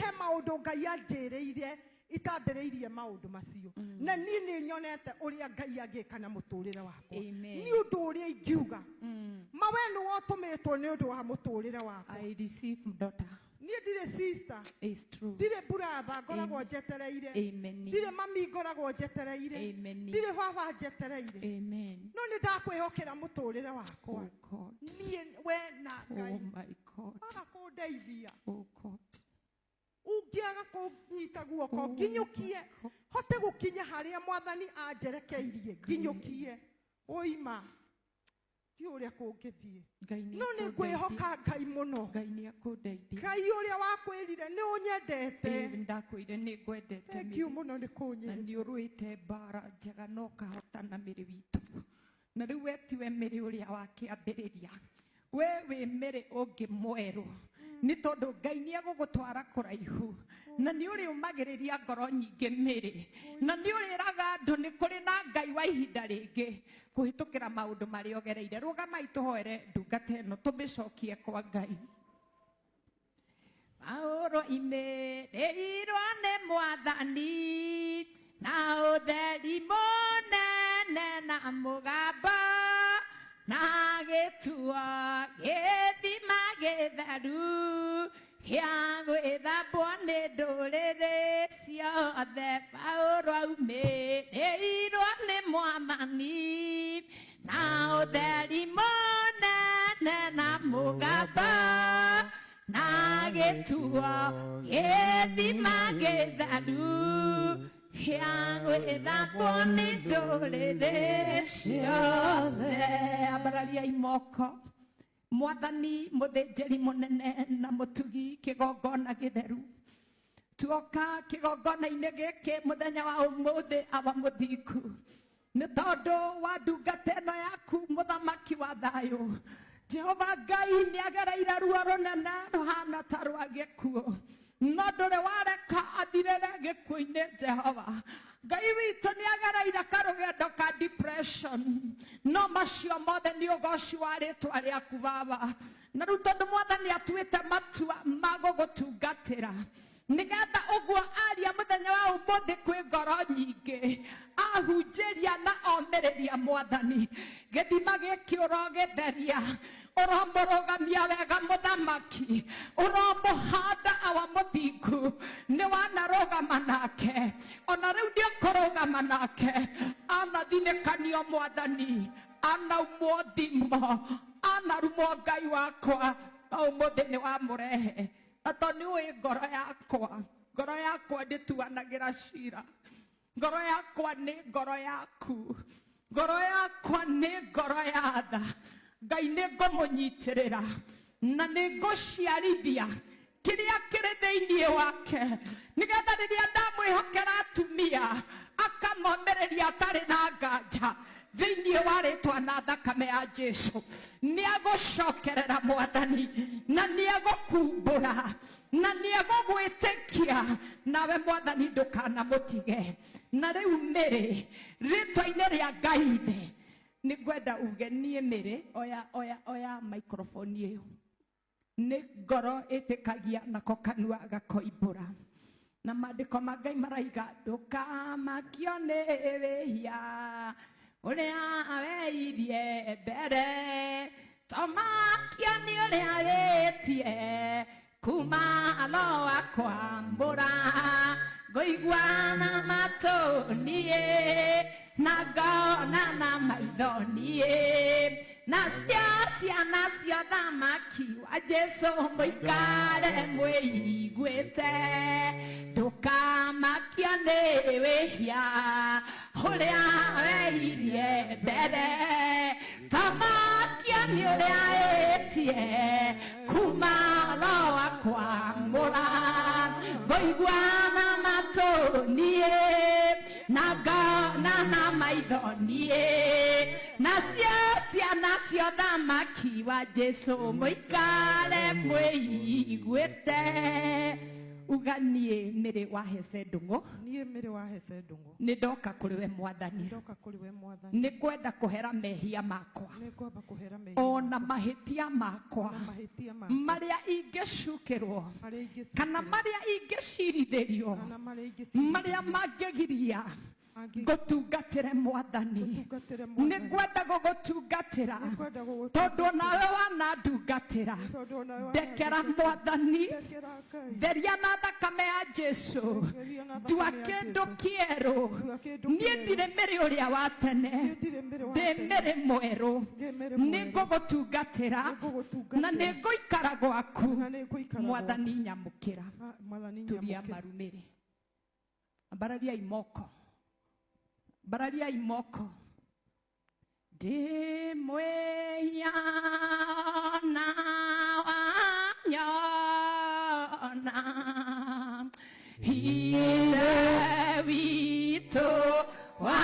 He maũndũ Ngai anjĩrĩire itambĩrĩirie maũndũ macio, na niĩ nĩ nyonete ũrĩa Ngai angĩka na mũtũrĩre wakwa. Amen. Nĩ ũndũ ũrĩa ingiuga mawe nĩ wotũmĩtwo nĩ ũndũ wa mũtũrĩre wakwa. I receive, daughter. Niĩ ndirĩ sister, It's true. ndirĩ brother ngoragwo njetereire, Amen. ndirĩ mami ngoragwo njetereire, Amen. ndirĩ baba njetereire, Amen. no nĩ ndakwĩhokera mũtũrĩre wakwa. Oh God. Niĩ we na Oh Ngai my God. aga kũndeithia. Oh God. Ũngĩaga kũnyita guoko Oh nginyũkie my God. hote gũkinya harĩa Mwathani anjerekeirie nginyũkie ũima ti ũrĩa kũngĩthiĩ. Ngai nĩ No nĩ akũndeithia. ngwĩhoka Ngai mũno. Ngai nĩ akũndeithia. Ngai ũrĩa wakwĩrire nĩ ũnyendete. Ĩĩ, ndakwĩire nĩ ngwendete. Thank you Mĩrĩ. mũno nĩ Na kũnyenda. nĩ ũrũĩte mbara njega na ũkahotana, mĩrĩ witũ. Na rĩu we tiwe mĩrĩ ũrĩa wa kĩambĩrĩria, we wĩ mĩrĩ ũngĩ mwerũ, nĩ tondũ Ngai nĩ egũgũtwara kũraihu na nĩ ũrĩũmagĩrĩria ngoro nyingĩ, mĩrĩ, na nĩ ũrĩraga andũ nĩ kũrĩ na Ngai wa ihinda rĩngĩ kũhĩtũkĩra maũndũ marĩa ũgereire. Rũgamai tũhoere ndungata ĩno, tũmĩcokie kwa Ngai. Paulo imĩrĩirwo nĩ Mwathani na ũtheri mũnene na mũgambo na gĩtuo gĩthima gĩtheru gĩa gwĩthambwo nĩ ndũrĩrĩ ciothe. Paulo aumĩrĩirwo nĩ Mwathani na ũtheri mũnene na mũgambo na gĩtuo gĩthima gĩtheru gĩa gwĩthambwo nĩ ndũrĩrĩ ciothe. Ambarariai moko. Mwathani mũthĩnjĩri mũnene na mũtugi, kĩgongona gĩtheru, tuoka kĩgongona-inĩ gĩkĩ mũthenya wa ũmũthĩ, awa mũthingu, nĩ tondũ wa ndungata ĩno yaku, mũthamaki wa thayũ. Jehova Ngai, nĩ agereire ruo rũnene rũhana ta rwa gĩkuũ, no ndũrĩ wareka athirĩre gĩkuũ-inĩ. Jehova Ngai witũ, nĩ agereire karũgendo ka depression, no macio mothe nĩ ũgoci wa rĩtwa rĩaku, Baba. Na rĩu tondũ Mwathani atuĩte matua ma gũgũtungatĩra, nĩgetha ũguo aria mũthenya wa ũmũthĩ kwĩ ngoro nyingĩ ahunjĩria na omĩrĩria, Mwathani, gĩthima gĩkĩ ũrogĩtheria, ũromũrũgamia wega, mũthamaki, ũromũhanda, awa mũthingu. Nĩ wanarũgama nake, ona rĩu nĩ ũkũrũgama nake. Anathinĩkanio, Mwathani, anaumwo thimo, anarumwo, Ngai wakwa, no ũmũthĩ nĩ wamũrehe. Na tondũ nĩ ũĩ ngoro yakwa, ngoro yakwa ndĩtuanagĩra cira, ngoro yakwa nĩ ngoro yaku, ngoro yakwa nĩ ngoro ya tha. Ngai, nĩ ngũmũnyitĩrĩra na nĩ ngũciarithia kĩrĩa kĩrĩ thĩinĩ wake, nĩgetha rĩrĩa ndamwĩhokera atumia akamomĩrĩria atarĩ na nganja. Thĩinĩ wa rĩtwa na thakame ya Jesu, nĩ agũcokerera, Mwathani, na nĩ agũkumbũra na nĩ agũgwĩtĩkia nawe. Mwathani, ndũkanamũtige. Na rĩu mĩrĩ, rĩtwa-inĩ rĩa Ngai ithe, nĩ ngwenda uge niĩ mĩrĩ. Oya, oya, oya microphone ĩyo. Nĩ ngoro ĩtĩkagia nako kanua gakoimbũra, na maandĩko ma Ngai maraiga, ndũkamakio nĩ wĩhia ũrĩa weirie mbere, tomakio nĩ ũrĩa wĩtie kuma lo akwambũra. Ngũigua na matũ niĩ na ngona na maitho niĩ, nacio ciana cia thamaki wa Jesu mũikare mwĩiguĩte. Ndũkamakio nĩ wĩhia ũrĩa weirie mbere, tamakio nĩ ũrĩa ĩtie kuma lo akwamũra. Ngũigua na matũ niĩ na ngona na maitho niĩ, nacio ciana cia thamaki wa Jesu mũikare mwĩiguĩte. Uge. Uga niĩ Mĩrĩ wa Hece Ndũng'ũ. Niĩ Mĩrĩ wa Hece Ndũng'ũ. Nĩ ndoka kũrĩ we Mwathani. Ndoka kũrĩ we Mwathani. Nĩ ngwenda kũhera mehia makwa. Nĩ ngwamba kũhera mehia. Ona mahĩtia makwa. Na mahĩtia makwa. Marĩa ingĩcukĩrwo. Marĩa ingĩcukĩrwo. Kana marĩa ingĩcirithĩrio. Kana marĩa ingĩcirithĩrio. Marĩa mangĩgiria ngũtungatĩre Mwathani. Nĩ ngwenda gũgũtungatĩra tondũ onawe wanandungatĩra. Ndekera Mwathani, theria na thakame ya Jesu, ndua kĩndũ kĩerũ. Niĩ ndirĩ Mĩrĩ ũrĩa wa tene, ndĩ Mĩrĩ mwerũ. Nĩ ngũgũtungatĩra na nĩ ngũikara gwaku. Mwathani nyamũkĩra. Turia maru Mĩrĩ, ambarariai moko, ambarariai moko. Ndĩ mwĩhia na wanyona, Ithe witũ wa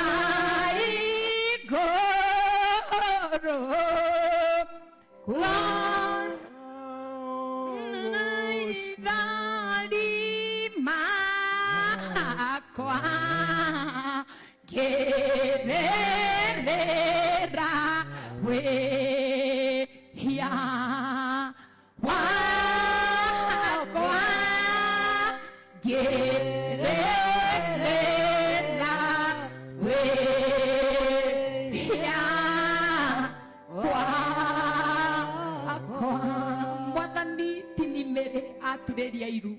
igũrũ, maithori makwa ngĩrĩrĩra wĩhia wakwa, ngĩrĩrĩra wĩhia wakwa. Mwathani ti ni Mĩrĩ aturĩria iru,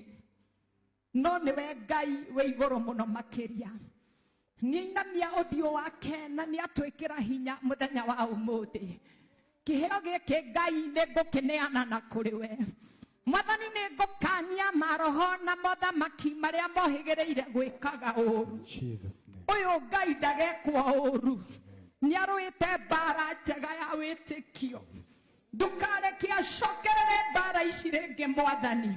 no nĩwe Ngai wĩ igũrũ mũno makĩria. Nĩainamia ũthiũ wake na nĩatwĩkĩra hinya mũthenya wa ũmũthĩ. Kĩheo gĩkĩ Ngai nĩngũkĩneana na kũrĩ we. Mwathani nĩngũkania maroho na mothamaki marĩa mohĩgĩrĩire gwĩkaga ũũru. Ũyũ Ngai ndagekwo ũũru. Nĩarũĩte mbara njega ya wĩtĩkio. Ndũkareke acokerere mbara ici rĩngĩ Mwathani,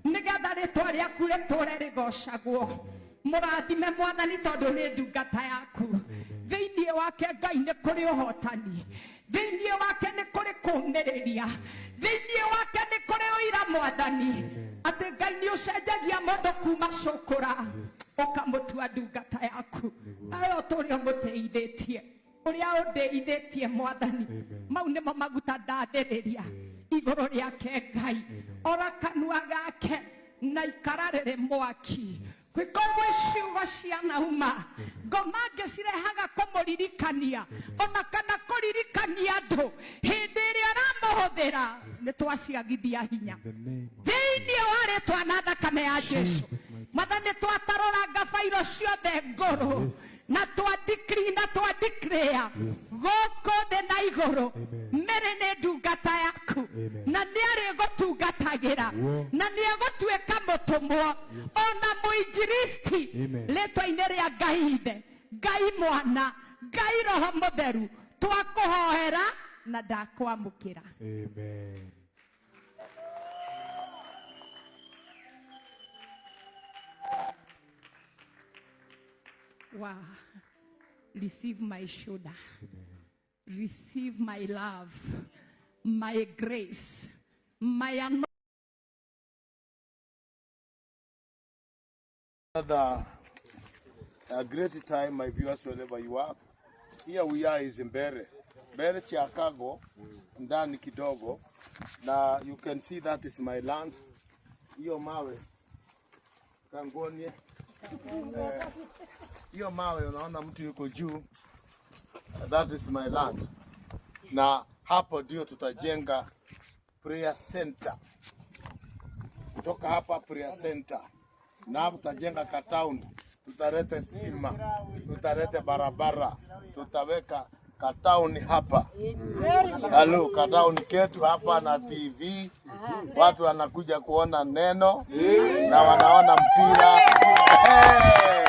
nĩgetha rĩtwa rĩaku rĩtũre rĩgocagwo. Mũrathime Mwathani tondũ nĩ ndungata yaku. Thĩinĩ wake Ngai nĩ kũrĩ ũhotani, thĩinĩ wake nĩ kũrĩ kũũmĩrĩria, thĩinĩ wake nĩ kũrĩ ũira Mwathani, atĩ Ngai nĩ ũcenjagia mũndũ kuma cũkũra ũkamũtua ndungata yaku. Nawe ũtũũre ũmũteithĩtie ũrĩa ũndeithĩtie Mwathani. Mau nĩmo maguta ndathĩrĩria igũrũ rĩake Ngai. Ora kanua gake na ikara rĩrĩ mwaki. Kwĩkorwo ciugo cianauma ngoma ngĩcirehaga kũmũririkania ona kana kũririkania andũ hĩndĩ ĩrĩa aramũhũthĩra nĩ twaciagithia hinya thĩinĩ wa rĩtwa na thakame ya Jesu. Mwathani twatarũranga bairo ciothe ngũrũ na twa decree na twa declare gũkũ thĩ na igũrũ. Mĩrĩ nĩ ndungata yaku na nĩ arĩgũtungatagĩra na nĩ egũtuĩka mũtũmwo ona mũinjilisti rĩtwa-inĩ rĩa Ngai Ithe, Ngai Mwana, Ngai Roho Mũtheru. Twakũhoera na ndakwamũkĩra. Amen. Wow. Receive my shoulder. Receive my love, my grace, my anointing. Another a great time, my viewers, wherever you are. Here we are is in Mbere. Mbere Chiakago, ndani kidogo. Na you can see that is my land. Hiyo mawe. Kangonie. Hiyo mawe unaona mtu yuko juu. That is my land. Na hapo ndio tutajenga prayer center. Kutoka hapa prayer center. Na hapo tutajenga ka town, tutalete stima, tutalete barabara, tutaweka ka town hapa. Halo, ka town ketu hapa na TV. Watu wanakuja kuona neno na wanaona mpira. Hey!